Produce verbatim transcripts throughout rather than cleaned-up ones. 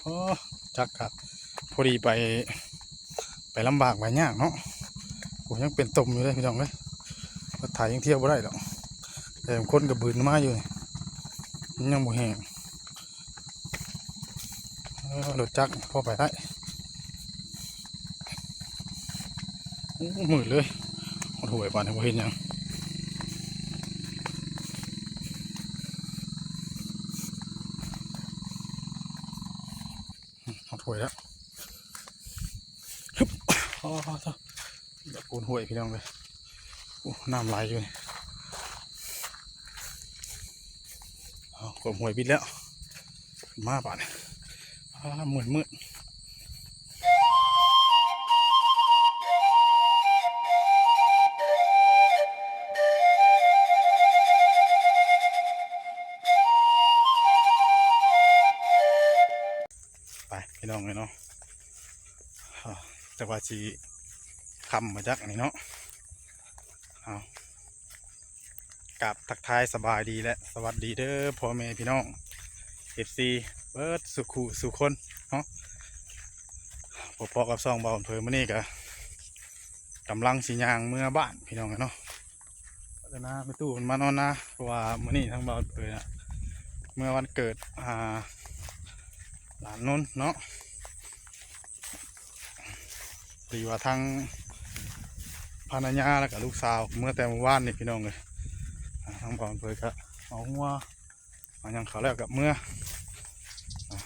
อ้จักครับ พอดีไป ไปลำบากไปยากเนาะ โอ้ยังเป็นตมอยู่เลยพี่น้องเอ้ย รถไถยังเที่ยวบ่ได้ดอก แต่คนก็บืนมาอยู่นี่ มันยังบ่แห้ง เออรถจักรพอไปได้ โอ้มืดเลย โอ้โห ป่านนี้บ่เห็นหยัง เอาถ้วยแล้ว ฮึบ อ๋อ เดี๋ยวโกนห้วยพี่น้องเลย โอ้ น้ำไหลอยู่นี่ เอาโกนห้วยปิดแล้ว มาป่านนี้ อ่า มืดมืด ไปพี่น้องเลยเนาะ อ่า จักว่าสิค่ำมาจักอันนี้เนาะ เอา กราบทักทายสบายดีและสวัสดีเด้อพ่อแม่พี่น้อง เอฟซี เบิดสู่คู่สู่คนเนาะ พบกับช่องบ่าวอำเภอมื้อนี้ก็กำลังสิย่างเมือบ้านพี่น้องเนาะ เดี๋ยวนะ ไปตู้มันมานอนนะ เพราะว่ามื้อนี้ทางบ่าวอำเภอน่ะ เมือวันเกิด อ่า หลานนนท์เนาะ พอดีว่าทั้งภรรยาแล้วก็ลูกสาวเมือแต่เมื่อวานนี่พี่น้องเลย อ่า ทางบ่าวอำเภอก็เอางัว เอาหยังเขาแล้วกับเมือ อ่า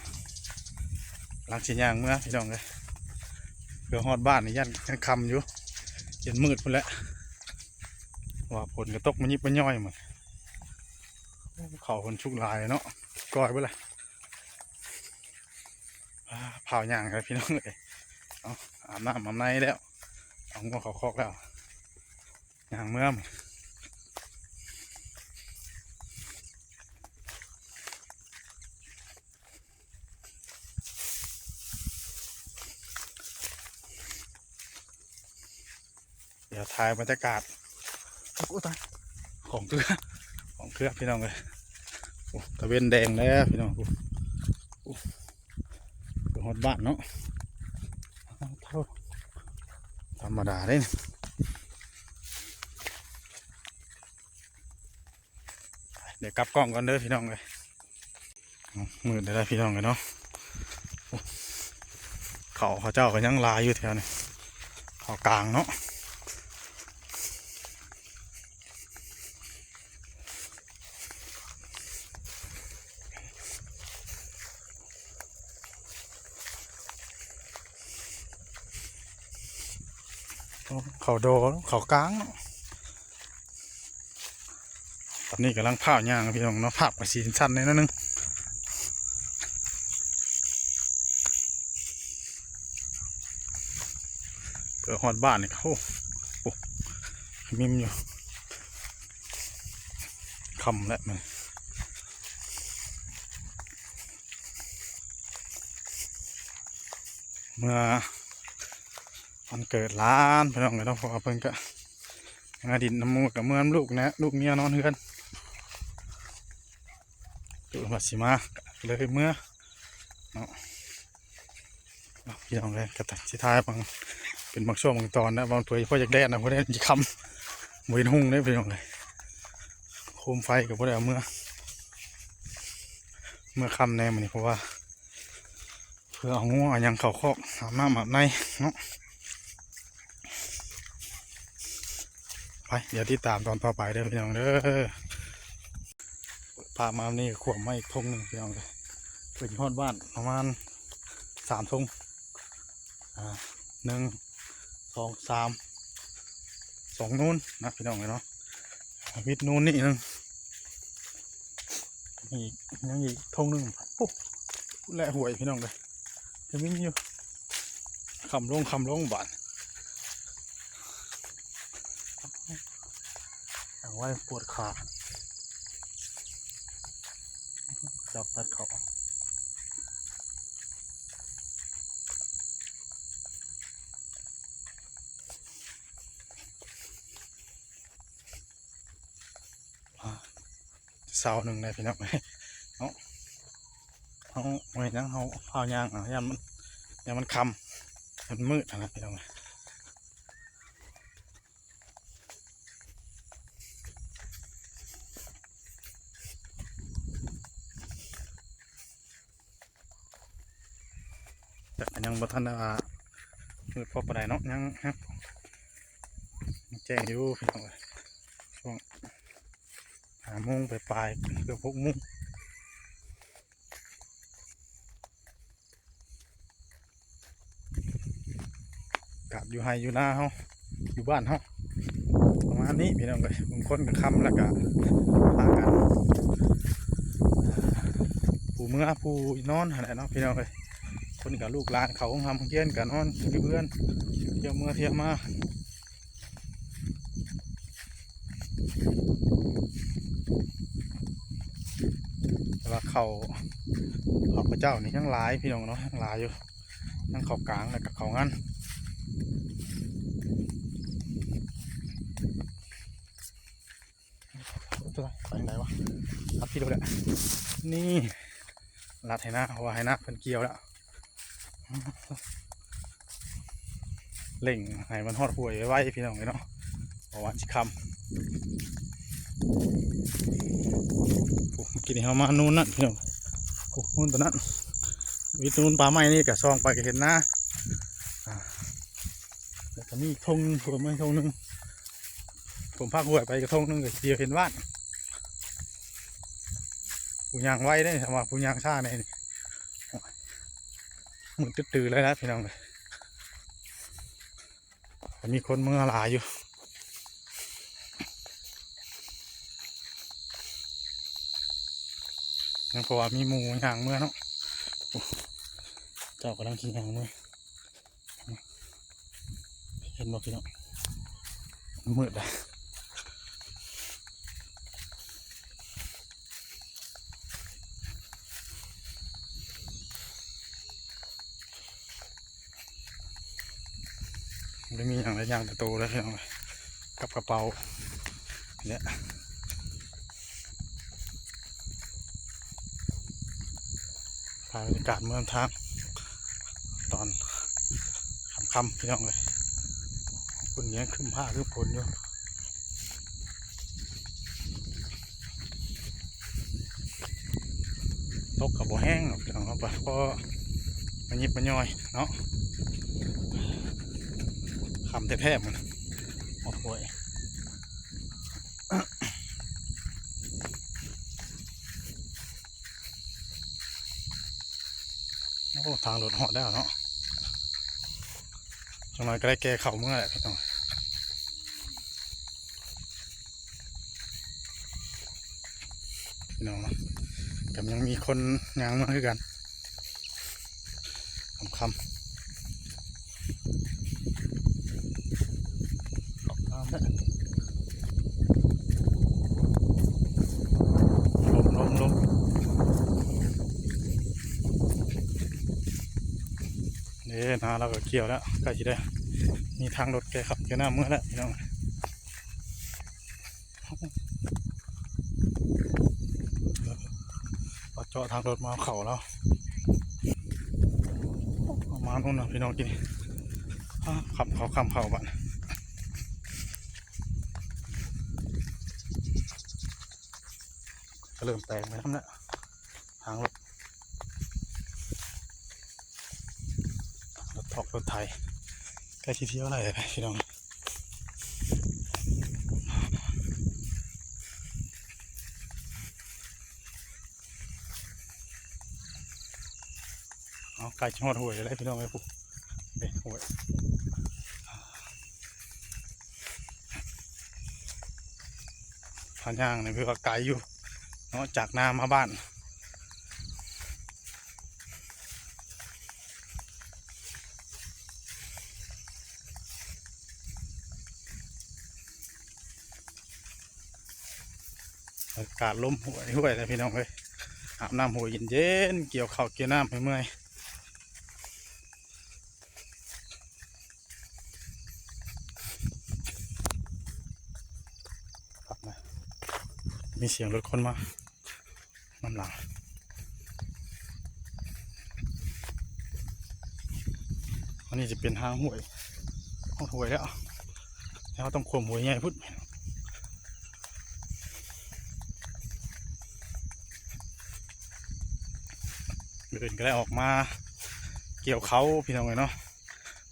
หลังสิย่างเมือพี่น้องเลย เพื่อฮอดบ้านนี่ย่านยังค่ำอยู่ จนมืดพุ้นแหละ ว่าฝนก็ตกมายิบมาย่อยหมด เขาฝนชุกหลายเนาะ ก้อยไปเลย อ่า พาวย่างครับพี่น้องเอ้ย เอา อาบน้ำอาบในแล้ว เอางัวเขาคอกแล้ว ย่างเมือม เดี๋ยวถ่ายบรรยากาศ โอ้ตาย ของเกลือ ของเกลือพี่น้องเลย โอ้ ตะเวนแดงแล้วพี่น้อง โอ้ โอ้ ไปฮอดบ้านเนาะ ธรรมดาเด้ เดี๋ยวกลับกล้องก่อนเด้อพี่น้องเลย มืดได้พี่น้องเลยเนาะ เขา เขาเจ้าก็ยังหลายอยู่แถวนี้ เขากลางเนาะ เขาโดน เขากลางเนาะ ตอนนี้กำลังพาวย่างพี่น้องเนาะ ภาพก็สีสั้นๆหน่อยนึง เพื่อฮอดบ้านนี่ก็ โอ้ โอ้ มิมอยู่ ค่ำแล้วมัน เมื่อวันเกิดหลานพี่น้องเนาะ เพราะว่าเพิ่นก็มาดินน้ำหมู่กับเมือลูกนะ ลูกเมียนอนเฮือน ลูกว่าสิมา เลยเมือเนาะ พี่น้องเลย ก็ตัดสิถ่ายบาง เป็นบางช่วงบางตอนนะ บางเทื่อพ่ออยากแดดนะ พ่อแดดจะค่ำ บ่เห็นหุ่งเด้พี่น้องเลย โคมไฟก็บ่ได้เอาเมือ เมือค่ำแน่มื้อนี้ เพราะว่า เพื่อเอางัวเอาหยังเข้าคอก อาบน้ำอาบในเนาะ ไป เดี๋ยวติดตามตอนต่อไปเด้อพี่น้องเด้อ พามานี่ขวบมาอีกทงหนึ่งพี่น้องเลย ไปฮอดบ้านประมาณสามทง อ่า หนึ่ง สอง สาม สอง นูนนะพี่น้องเนาะ วิดนูนนี่หนึ่ง อีก ยังอีกทงหนึ่ง ปุ๊บ และห้วยพี่น้องเลย จะวิ่งอยู่ ค่ำลง ค่ำลงบาด เอาไว้ปวดขา จับตัดเขา อ่า เสาหนึ่งนะพี่น้องเนาะ เฮาบ่เฮ็ดหยัง เฮาพาย่างเอา ย่านมัน ย่านมันค่ำ มันมืดหั้นนะพี่น้อง แต่ก็ยังบ่ทันได้ว่ามืดพอปานใดเนาะ ยัง ยัง ยังแจ้งอยู่พี่น้องเอ้ย ช่วงห้าโมงปลายๆ เกือบหกโมง อากาศอยู่ไฮ่อยู่นาเฮา อยู่บ้านเฮา ประมาณนี้พี่น้องเอ้ย บางคนก็ค่ำแล้วก็พากัน ผู้เมือผู้นอนหั้นแหละเนาะพี่น้องเอ้ย คนกับลูกหลานเขาโรงเรียนก็นอนอยู่เฮือน เที่ยวเมือเที่ยวมา แต่ว่าข้าว ข้าวพระเจ้านี่ยังหลายพี่น้องเนาะ ยังหลายอยู่ ยังข้าวกลางแล้วก็ข้าวงัน ไปไหนวะ ลัดที่รถอะ นี่ ลัดไฮ่นา เพราะว่าไฮ่นาเพิ่นเกี่ยวแล้ว เร่งให้มันฮอดห้วยไวๆพี่น้องเอ้ยเนาะ เพราะว่าสิค่ำ โอ้ เมื่อกี้นี้เฮามานู่นนั่นพี่น้อง โอ้ นู่นตัวนั้น วิทย์นู่นป่าไม้นี่ก็ส่องไปก็เห็นนา อ่า แล้วก็มีอีกธง ผมไม่ธงหนึ่ง ผมพากห้วยไปกระทงหนึ่งก็เดียวเห็นบ้าน ผู้ย่างไวเด้ แต่ว่าผู้ย่างช้าเนี่ย มืดตื้อๆเลยนะพี่น้องเอ้ย แต่มีคนเมือหลายอยู่ ยังเพราะว่ามีหมู่ย่างเมือเนาะ โอ้ เจ้ากำลังสิย่างเมือ เห็นบ่พี่น้อง มืดเลย บ่มีหยังเลย ย่างแต่โตเลยพี่น้อง กับกระเป๋าเนี่ย ถ่ายบรรยากาศเมืองทาง ตอนค่ำๆพี่น้องเอ้ย คุณยังครึ้มฟ้าครึ้มฝนอยู่ ตกก็บ่แฮงหรอกพี่น้อง เฮาก็พอมายิบมาย่อยเนาะ ค่ำแท้ๆมัน โอ้โหย โอ้ ทางรถฮอดแล้วเนาะ จักหน่อยก็ได้แก่เข้าเมือแหละพี่น้อง พี่น้องเนาะ ก็ยังมีคนย่างมาคือกัน ค่ำๆ ลม ลม ลม เด้ นาเราก็เกี่ยวแล้ว ใกล้สิได้ มีทางรถแก่เข้าแก่น้ำเมือแล้วพี่น้อง เอาเจาะทางรถมาเอาเข้าแล้ว เอามานู่นนะพี่น้อง กิน อ่ะ ค่ำเข้า ค่ำเข้าบัด ก็เริ่มแตกแล้วนะ ทางรถ รถถอกรถไถ ใกล้สิเที่ยวอะไรแล้วพี่น้อง เอา ใกล้จะฮอดห้วยแล้วพี่น้องเอ้ย พุ้น เด้ ห้วย ทางย่างนี่คือว่าไกลอยู่เนาะ จากนามาบ้าน อากาศลมห้วยห้วยเลยพี่น้องเอ้ย อาบน้ำห้วยเย็นๆ เกี่ยวข้าวเกี่ยวน้ำให้เมื่อย ครับนะ มีเสียงรถคนมา นำหลัง อันนี้จะเป็นทางห้วย ฮอดห้วยแล้ว แล้วต้องข้ามห้วยใหญ่พุ้น มื้ออื่นก็ได้ออกมาเกี่ยวเขาพี่น้องเอ้ยเนาะ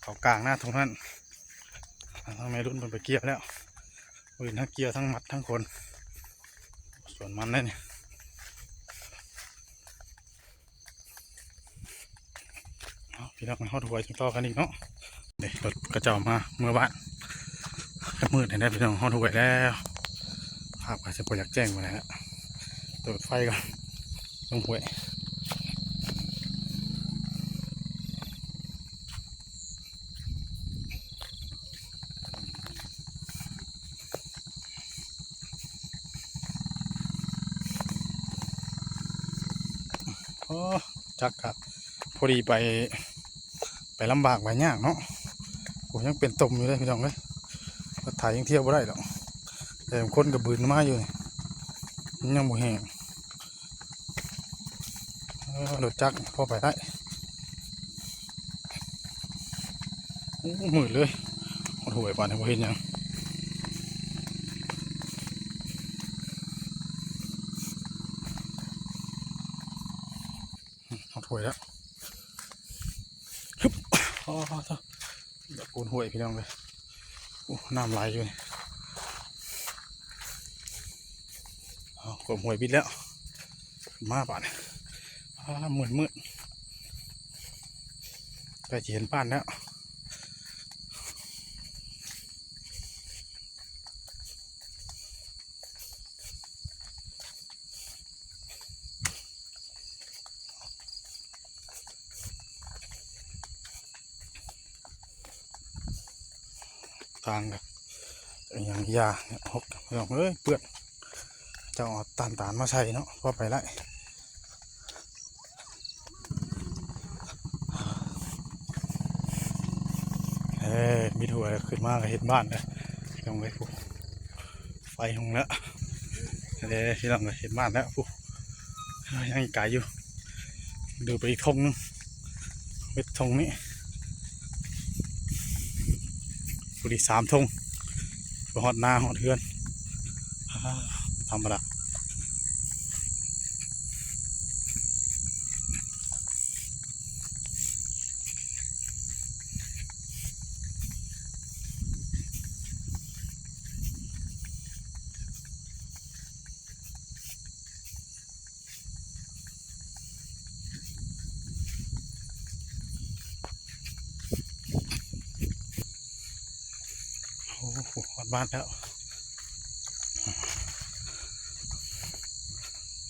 เขากลางหน้าตรงนั้น ทางแม่รุ่นเพิ่นไปเกี่ยวแล้ว มื้ออื่นทั้งเกี่ยวทั้งมัดทั้งขน สวนมันได้เนี่ย เอาพี่น้อง ฮอดห้วยจั่งต่อกันอีกเนาะ เด้ รถเขาเจ้ามาเมือบ้าน มืดแท้ๆ พี่น้อง ฮอดห้วยแล้ว ภาพก็สิบ่อยากแจ้งปานใดละ เปิดไฟก่อน ลงห้วย โอ้ จักครับ พอดีไป ไปลำบากไปยากเนาะ โอ้ ยังเป็นตมอยู่เลยพี่น้องเอ้ย รถไถยังเที่ยวบ่ได้ดอก แต่คนก็บืนมาอยู่นี่ มันยังบ่แห้ง เออ รถจักรพอไปได้ โอ้ มืดเลย ฮอดห้วยปานนี้บ่เห็นหยัง ฮอดห้วยแล้ว ฮึบ อ๋อ เดี๋ยวโกนห้วยพี่น้องเลย โอ้ น้ำไหลอยู่นี่ เอา ข้ามห้วยปิดแล้ว มาบาดนี้ อ่า มืดมืด ใกล้จะเห็นบ้านแล้ว ทางก็ยังยาเนี่ย หก พี่น้องเอ้ย เปื้อน เจ้าเอาตานตานมาใส่เนาะ พอไปไล่ เอ้ย มีถ้วยขึ้นมาก็เห็นบ้านเลย พี่น้องเอ้ย ไฟหงแล้ว เอ้ย พี่น้องเอ้ย เห็นบ้านแล้ว ผู้ ยังอีกไกลอยู่ ดูไปอีกธงหนึ่ง เม็ดธงนี้ พอดีสามธง ไปฮอดนาฮอดเฮือน อ่า ธรรมดา โอ้โห ฮอดบ้านแล้ว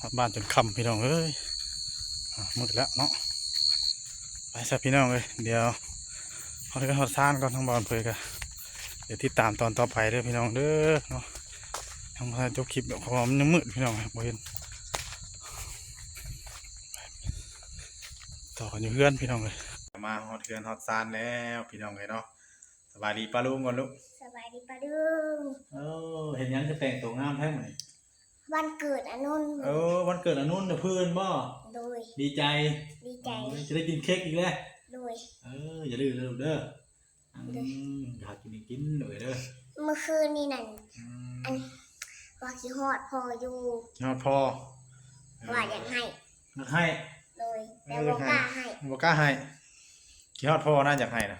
ฮอดบ้านจนค่ำพี่น้องเอ้ย อ่ะ มืดแล้วเนาะ ไปซะพี่น้องเอ้ย เดี๋ยวฮอดเรือนฮอดซานก่อน ทางบ่าวอำเภอก็ เดี๋ยวติดตามตอนต่อไปเด้อพี่น้องเด้อเนาะ ยังบ่ทันจบคลิปดอก เพราะว่ามันยังมืดพี่น้อง บ่เห็น ต่อกันอยู่เฮือนพี่น้องเอ้ย มาฮอดเฮือนฮอดซานแล้วพี่น้องเอ้ยเนาะ สบายดีป้าลุงก่อนลูก สบายดีป้าลุง เออ เห็นยังจะแต่งตัวงามแท้มื้อนี้ วันเกิดอานนท์ เออ วันเกิดอานนท์น่ะเพื่อนบ่ โดย ดีใจ ดีใจ เออ จะได้กินเค้กอีกแล้ว โดย เออ อย่าดื้อนะลูกเด้อ อืม อยากกินนี่กินเลยเด้อ เมื่อคืนนี่นั่น อืม อัน ว่าคิดฮอดพ่ออยู่ คิดฮอดพ่อ เออ ว่าอยากให้ อยากให้ โดย เออ แต่บ่กล้าให้ บ่กล้าให้ คิดฮอดพ่อนะ อยากให้นะ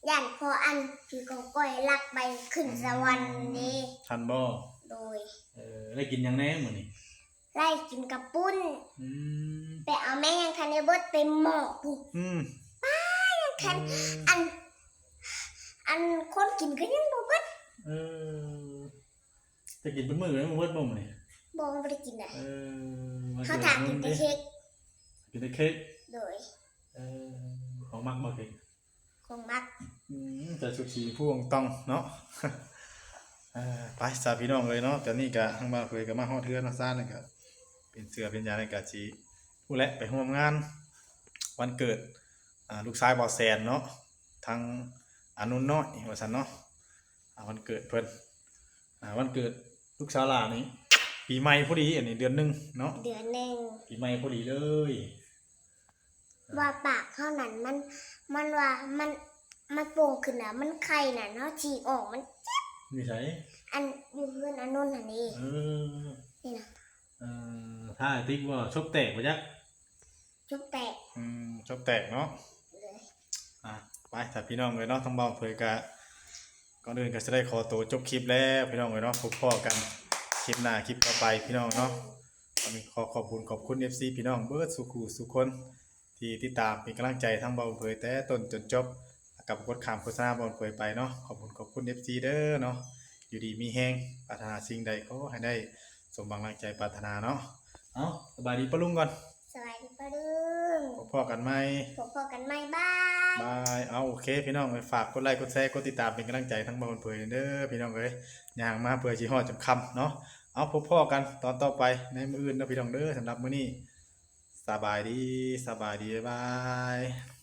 ย่านพ่ออันที่เขาก้อยลักไปขึ้นสวรรค์นี่ ทันบ่ โดย เออ ได้กินหยังแน่มื้อนี้ ได้กินกะปุ้น อืม ไปเอาแม่ยังทันได้เบิดเต็มหม้อพุ้น อืม ป้ายังทัน อืม อัน อันคนกินก็ยังบ่เบิด เออ จะกินเป็นมื้อเลย มื้อเบิดบ่มื้อนี้ บ่ บ่ได้กินนะ เออ วัน เขา เกิด ถาม อานนท์ กินแต่ เด้ เค้ก กินแต่เค้ก โดย เออ ของมักบ่เค้ก ของมัก อืม แต่ชุดสีม่วงต้องเนาะ เออ ไปซะพี่น้องเอ้ยเนาะ ตอนนี้ก็ทางบ่าวเผยก็มาฮอดเฮือนฮอดซานแล้วก็ เป็นเสื้อเป็นหยังแล้วก็สิพู้นแหละ ไปร่วมงานวันเกิด อ่า ลูกชายบ่าวแสนเนาะ ทั้งอานนท์น้อยว่าซั่นเนาะ อ่า วันเกิดเพิ่น อ่า วันเกิดลูกสาวหลานนี่ ปีใหม่พอดี อันนี้เดือนหนึ่งเนาะ เดือนหนึ่ง ปีใหม่พอดีเลย ว่าปากเท่านั้นมัน มันว่ามัน มันโป่งขึ้นน่ะ มันไข่น่ะเนาะ ฉี่ออก มันเจ็บ อยู่ไส อันอยู่เฮือนอานนท์หั่นเด้ เออ นี่นะ เออถ้าไอ้ติ๊กว่าชบแตกบ่จัก ชบแตก อืมชบแตกเนาะ เลย อ่ะไปถ้าพี่น้องเอ้ยเนาะทางบ่าวเผยกะก่อนอื่นก็จะได้ขอตัวจบคลิปแล้วพี่น้องเอ้ยเนาะ พบพ้อกันคลิปหน้าคลิปต่อไปพี่น้องเนาะ ก็มีขอขอบคุณขอบคุณ เอฟซี พี่น้องเบิดสู่คู่สู่คน ที่ติดตามเป็นกำลังใจทางบ่าวเผยแต่ต้นจนจบ กับกดข้ามโฆษณาบ่าวเผยไปเนาะ ขอบคุณขอบคุณ เอฟซี เด้อเนาะ อยู่ดีมีแฮง ปรารถนาสิ่งใดขอให้ได้สมหวังดังใจปรารถนาเนาะ เอาสบายดีป้าลุงก่อน สบายดีป้าลุง พบพ้อกันใหม่ พบพ้อกันใหม่ บาย บาย เอาโอเคพี่น้องเอ้ยฝากกดไลค์กดแชร์กดติดตามเป็นกำลังใจทางบ่าวเผยเด้อพี่น้องเอ้ยย่างมาเพื่อสิฮอดจนค่ำเนาะ เอาพบพ้อกันตอนต่อไปในมื้ออื่นเนาะพี่น้องเด้อ สำหรับมื้อนี้สบายดี สบายดี บ๊ายบาย